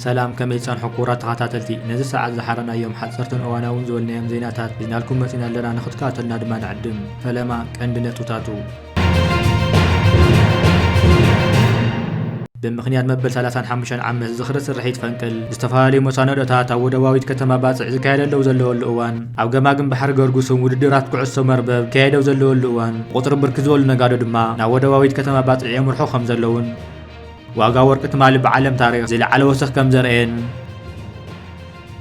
ሰላም፣ ከመይ ጸንሑ ክቡራት ተኸታተልቲ? ነዚ ሰዓት ዝሓረናዮም ሓጸርትን እዋናውን ዝበልናዮም ዜናታት ሒዝናልኩም መጺና ኣለና፣ ንኽትከታተሉና ድማ ንዕድም። ፈለማ ቀንዲ ነጥብታቱ። ብምኽንያት መበል ሰላሳን ሓሙሽተን ዓመት ዝኽሪ ስርሒት ፈንቅል፣ ዝተፈላለዩ መሳነዶታት ኣብ ወደባዊት ከተማ ባጽዕ ዝካየደለው ዘለወሉ እዋን፣ ኣብ ገማግም ባሕሪ ገርጉስም ውድድራት ኩዕሶ መርበብ ዝካየደው ዘለወሉ እዋን፣ ቁጽሪ ብርክት ዝበሉ ነጋዶ ድማ ናብ ወደባዊት ከተማ ባጽዕ የምርሑ ከም ዘለውን፣ ዋጋ ወርቂ ትማሊ ብዓለም ታሪኽ ዝለዓለ ወሰኽ ከም ዘርእየን፣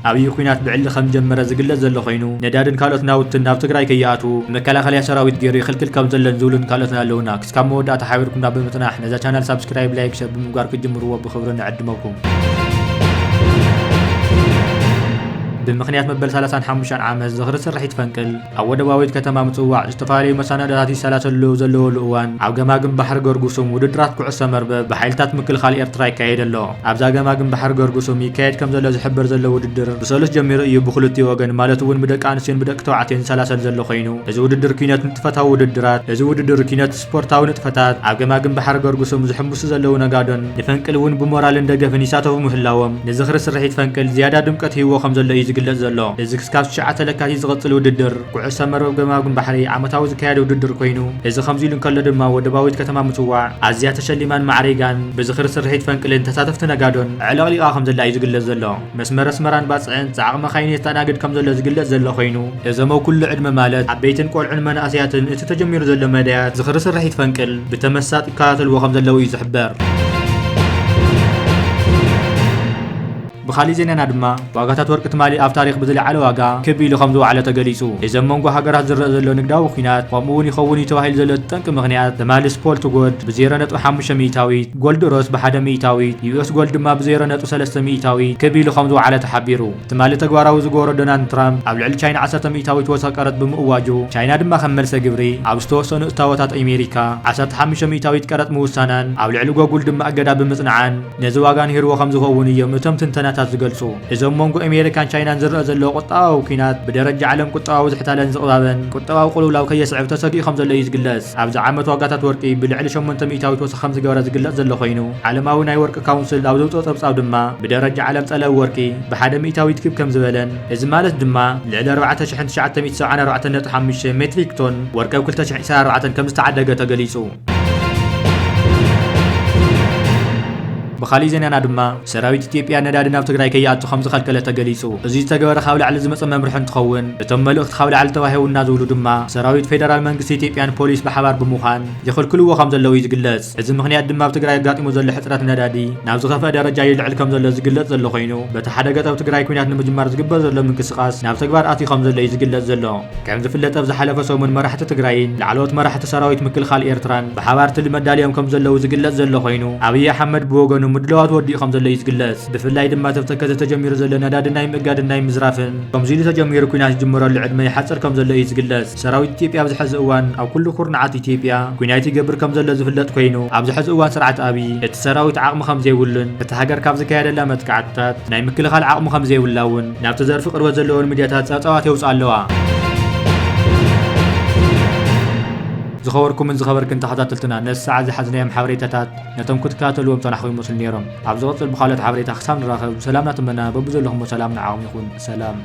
ኣብዩ ኲናት ብዕሊ ከም ጀመረ ዝግለጽ ዘሎ ኮይኑ፣ ነዳድን ካልኦት ናውትን ናብ ትግራይ ከይኣትዉ መከላኸልያ ሰራዊት ገይሩ ይኽልክል ከም ዘለን ዝብሉን ካልኦትን ኣለውና። ክስካብ መወዳእታ ሓቢርኩም ናብ ብምጽናሕ ነዛ ቻናል ሳብስክራይብ፣ ላይክ፣ ሸር ብምግባር ክትጅምርዎ ብኽብሪ ንዕድመኩም። ብምኽንያት መበል ሰላሳን ሓሙሽተን ዓመት ዝኽሪ ስርሒት ፈንቅል፣ ኣብ ወደባዊት ከተማ ምጽዋዕ ዝተፈላለዩ መሳነዳታት ይሰላሰሉ ዘለወሉ እዋን፣ ኣብ ገማግም ባሕሪ ገርጉሱም ውድድራት ኩዕሶ መርበብ ብሓይልታት ምክልኻል ኤርትራ ይካየድ ኣሎ። ኣብዛ ገማግም ባሕሪ ገርጉሱም ይካየድ ከም ዘሎ ዝሕበር ዘሎ ውድድር፣ ብሰሉስ ጀሚሩ እዩ ብክልቲኡ ወገን፣ ማለት እውን ብደቂ ኣንስትዮን ብደቂ ተባዕትዮን ዝሰላሰል ዘሎ ኮይኑ፣ እዚ ውድድር ኪነት ንጥፈታዊ ውድድራት፣ እዚ ውድድር ኪነት ስፖርታዊ ንጥፈታት፣ ኣብ ገማግም ባሕሪ ገርጉሱም ዝሕምብሱ ዘለዉ ነጋዶን ንፈንቅል እውን ብሞራልን ደገፍን ይሳተፉ ምህላዎም፣ ንዝኽሪ ስርሒት ፈንቅል ዝያዳ ድምቀት ሂብዎ ከም ዘሎ እዩ ዝግለጽ ዘሎ። እዚ ክስካብ ትሽዓተ ለካቲት ዝቕጽል ውድድር ኩዕሶ መርበብ ገማግም ባሕሪ ዓመታዊ ዝካየድ ውድድር ኮይኑ፣ እዚ ከምዚ ኢሉ እንከሎ ድማ ወደባዊት ከተማ ምጽዋዕ ኣዝያ ተሸሊማን ማዕሪጋን ብዝኽሪ ስርሒት ፈንቅልን ተሳተፍቲ ነጋዶን ዕለቕሊቓ ከም ዘላ እዩ ዝግለጽ ዘሎ። መስመር ኣስመራን ባጽዕን ጻዕቒ መኻይን የስተኣናግድ ከም ዘሎ ዝግለጽ ዘሎ ኮይኑ፣ እዞም ኣብ ኩሉ ዕድመ ማለት ዓበይትን ቆልዑን መናእሰያትን እቲ ተጀሚሩ ዘሎ መዳያት ዝኽሪ ስርሒት ፈንቅል ብተመሳጥ ይከታተልዎ ከም ዘለዉ እዩ ዝሕበር። ብኻሊእ ዜናና ድማ፣ ዋጋታት ወርቂ ትማሊ ኣብ ታሪኽ ብዝለዓለ ዋጋ ክብ ኢሉ ከም ዝወዓለ ተገሊጹ። እዚ ኣብ መንጎ ሃገራት ዝረአ ዘሎ ንግዳዊ ኲናት፣ ከምኡ እውን ይኸውን እዩ ተባሂሉ ዘሎ እቲ ጠንቂ ምኽንያት፣ ትማሊ ስፖልት ጎድ ብዜሮ ነጥቢ ሓሙሽተ ሚእታዊት፣ ጎልድ ሮስ ብሓደ ሚእታዊት፣ ዩ ኤስ ጎልድ ድማ ብዜሮ ነጥቢ ሰለስተ ሚእታዊት ክብ ኢሉ ከም ዝወዓለ ተሓቢሩ። ትማሊ ተግባራዊ ዝገበሮ ዶናልድ ትራምፕ፣ ኣብ ልዕሊ ቻይና ዓሰርተ ሚእታዊት ወሰኽ ቀረጥ ብምእዋጁ፣ ቻይና ድማ ከም መልሰ ግብሪ ኣብ ዝተወሰኑ እታወታት ኣሜሪካ ዓሰርተ ሓሙሽተ ሚእታዊት ቀረጥ ምውሳናን፣ ኣብ ልዕሊ ጎጉል ድማ እገዳ ብምጽናዓን፣ ነዚ ዋጋ ንሂርዎ ከም ዝኸውን እዮም እቶም ትንተናታት ዝገልጹ። እዚ ኣብ መንጎ ኣሜሪካን ቻይናን ዝረአ ዘሎ ቁጠባዊ ኲናት ብደረጃ ዓለም ቁጠባዊ ዝሕታለን ዝቕባበን ቁጠባዊ ቅልውላው ከየስዕብ ተሰጊኡ ከም ዘሎ እዩ ዝግለጽ። ኣብዚ ዓመት ዋጋታት ወርቂ ብልዕሊ ሸሞንተ ሚእታዊት ወሰኽ ከም ዝገበረ ዝግለጽ ዘሎ ኮይኑ፣ ዓለማዊ ናይ ወርቂ ካውንስል ኣብ ዘውጽኦ ጸብጻብ ድማ ብደረጃ ዓለም ጠለብ ወርቂ ብሓደ ሚእታዊት ክብ ከም ዝበለን፣ እዚ ማለት ድማ ልዕሊ ኣርባዕተ ሽሕን ትሽዓተ ሚእቲ ሰብዓን ኣርባዕተን ነጥቢ ሓሙሽተ ሜትሪክ ቶን ወርቂ ኣብ ክልተ ሽሕን ዕስራን ኣርባዕተን ከም ዝተዓደገ ተገሊጹ። ብኻሊእ ዜናና ድማ፣ ሰራዊት ኢትዮጵያ ነዳዲ ናብ ትግራይ ከይኣቱ ከም ዝኸልከለ ተገሊጹ። እዚ ዝተገበረ ካብ ላዕሊ ዝመጸ መምርሒ እንትኸውን፣ እቶም መልእኽቲ ካብ ላዕሊ ተዋሂቡና ዝብሉ ድማ፣ ሰራዊት ፌደራል መንግስቲ ኢትዮጵያን ፖሊስ ብሓባር ብምዃን ይኽልክልዎ ከም ዘለዉ እዩ ዝግለጽ። እዚ ምኽንያት ድማ ኣብ ትግራይ ኣጋጢሙ ዘሎ ሕጽረት ነዳዲ ናብ ዝኸፍአ ደረጃ ይልዕል ከም ዘሎ ዝግለጽ ዘሎ ኮይኑ፣ በቲ ሓደ ገጽ ኣብ ትግራይ ኲናት ንምጅማር ዝግበር ዘሎ ምንቅስቓስ ናብ ተግባር ኣትዩ ከም ዘሎ እዩ ዝግለጽ ዘሎ። ከም ዝፍለጥ፣ ኣብ ዝሓለፈ ሰሙን መራሕቲ ትግራይን ላዕለዎት መራሕቲ ሰራዊት ምክልኻል ኤርትራን ብሓባር ትልሚ ኣዳልዮም ከም ዘለዉ ዝግለጽ ዘሎ ኮይኑ፣ ኣብይ ኣሕመድ ብወገኑ ምድላዋት ወዲኡ ከም ዘሎ እዩ ዝግለጽ። ብፍላይ ድማ፣ ተብተከዘ ተጀሚሩ ዘሎ ነዳዲ ናይ ምእጋድን ናይ ምዝራፍን፣ ከምዚ ኢሉ ተጀሚሩ ኲናት ዝጅምረሉ ዕድመ ይሓጽር ከም ዘሎ እዩ ዝግለጽ። ሰራዊት ኢትዮጵያ ኣብዚ ሕዚ እዋን ኣብ ኩሉ ኩርናዓት ኢትዮጵያ ኲናት ይገብር ከም ዘሎ ዝፍለጥ ኮይኑ፣ ኣብዚ ሕዚ እዋን ስርዓት ኣብይ እቲ ሰራዊት ዓቕሚ ከም ዘይብሉን፣ እቲ ሃገር ካብ ዝካየደላ መጥቃዕትታት ናይ ምክልኻል ዓቕሚ ከም ዘይብላ እውን ናብቲ ዘርፊ ቅርበት ዘለወን ሚድያታት ጸብጻባት የውጽኣ ኣለዋ። ዝኸበርኩምን ዝኸበርክን ተኸታተልትና፣ ነዚ ሰዓት ዝሓዝናዮም ሓበሬታታት ነቶም ክትከታተልዎም ጸናሕኩም ይመስሉ ነይሮም። ኣብ ዝቕጽል ብኻልኦት ሓበሬታ ክሳብ ንራኸብ፣ ሰላም እናተመነና፣ በብዘለኹሞ ሰላም ንዓኹም ይኹን። ሰላም።